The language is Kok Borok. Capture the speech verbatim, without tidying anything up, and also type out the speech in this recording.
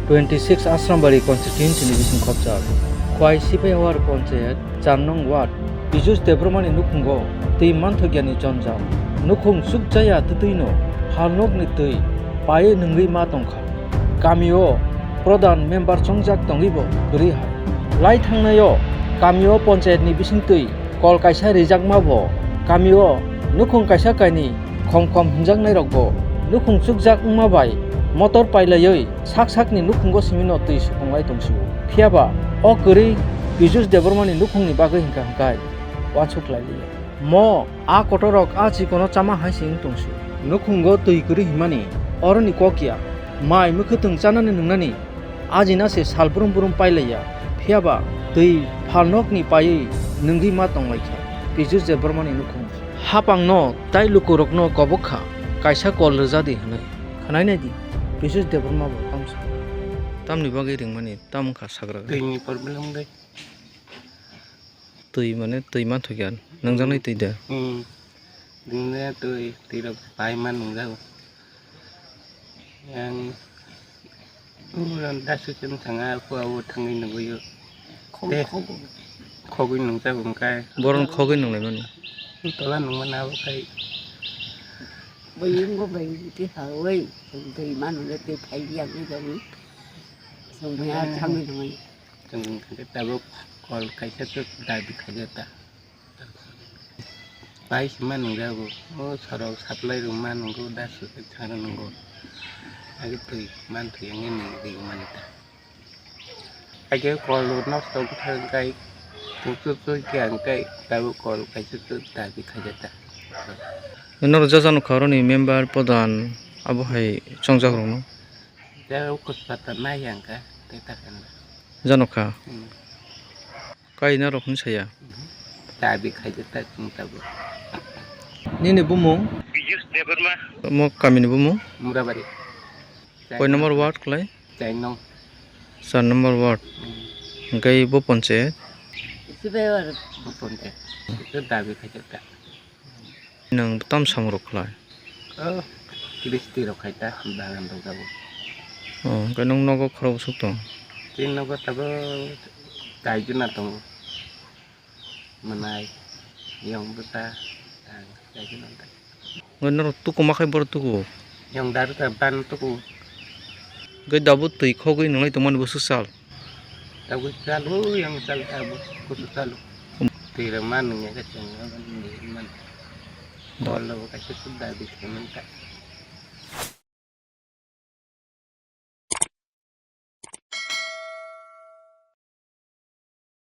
Twenty six Asrambari constituency ni bising khopjak Khwai Sipaihawar Panchayat char nong ward Piyush Debbarma ni nukhungo twi manthokya ni jonjal. Nukhung chukjaya twtwi no phalnok ni twi paiwi nungwi ma tongkha. Kamio pradhan member chongjak tongwi bo kwrwi hai. Lai thangnai o kamio panchayat ni bisingtwi kol kaisa rijakma bo kamio nukhung kaisa kainwi khom khom hwnjaknairokbo nukhung chukjak wngma bai motor pailaiwi sak sakni nukhungo simino twi supunglai tongsio. Phiyaba o kwrwi Piyush Debbarmani nukhungni bagwi hwnkha hwnkhe uansuk khlai liya. Mo a kotorrok a chikono chama hai se wng tongsio. Nukhungo twi kwrwi himani oroni kok ya, mai mwkhwtwng chanani nwngnani ajina se sal brum brum pailaiya, phiyaba twi phalnokni paiwi nungwi ma tonglaikha Piyush Debbarmani nukhung. Hapangno tai lukurokno kobok kha, kaisa kol rwja di hwnwi. Khwnai nai di, Piyush Debbarma bo tamsa. Tamni bagwi ringmani, tam wngkha sagra. Twini problem de. Twi mane twi manthokya, nungjaknai twi de. Hmm. Dingde twi, twi rok pai ma nungjago. Yang ulo dasu chwng thanga, kua o thangwi nungwi o. Khogwi, khogwi. Khogwi nungjago wngkha. Boron khogwi nunglaimani. Tola nungmani abo khai. Bai wngbo bai twi ha oi, chwng twi ma nungja twi phai liya wngwi jago. Chwng bai a thangwi nungwi. Chwng hwnkhe tabuk kol kaisa khe dabi khaijak ta. Pai se ma nungjago. O sorok supply rwma nungo, dasu khe thangna nungo. Age twi man thwi wngwi nung rwmani ta. Age kol nosto wngkha hwnkhe tungsu twi khe hwnkhe tabuk kol kaisa khe dabi khaijak ta. Norok jajano kha oroni member pradhan abo hai chongjak rokno. Jagao kuchpata nai yang kha, tei ta khe na. Jano kha? Hmm. Kaina rok hwn saya? Hmm. Dabi khaijak ta chwng tabuk. Nini bumung? Piyush Debbarma. Omo kamini bumung? Murabari. Koi number ward kwlai? Char nong. Char number ward. Hmm. Hwnkhe bo panchayat? Sibai ward. Bo panchayat. Itu dabi khaijak ta. Nwng tam samung rok khlai? Oh, kristi rok khai ta, bagan rok jabo. Oh, hwnkhe nwng nogo khorok bwswk tong? Chini nogo tabuk kaijwna tongo. Mwnai, yong bwsa, ang kaijwna tong. Hwnkhe norok tuku ma khai borok tuku? Yong daru ta ban tuku. Hwnkhe dabu twi khogwi nwnglai tongmani bwswk sal? Tabuk chalo, yang chal tabuk, kusu chalo. Tira man ya ka chang man. Kolo ka se kuda di man ka.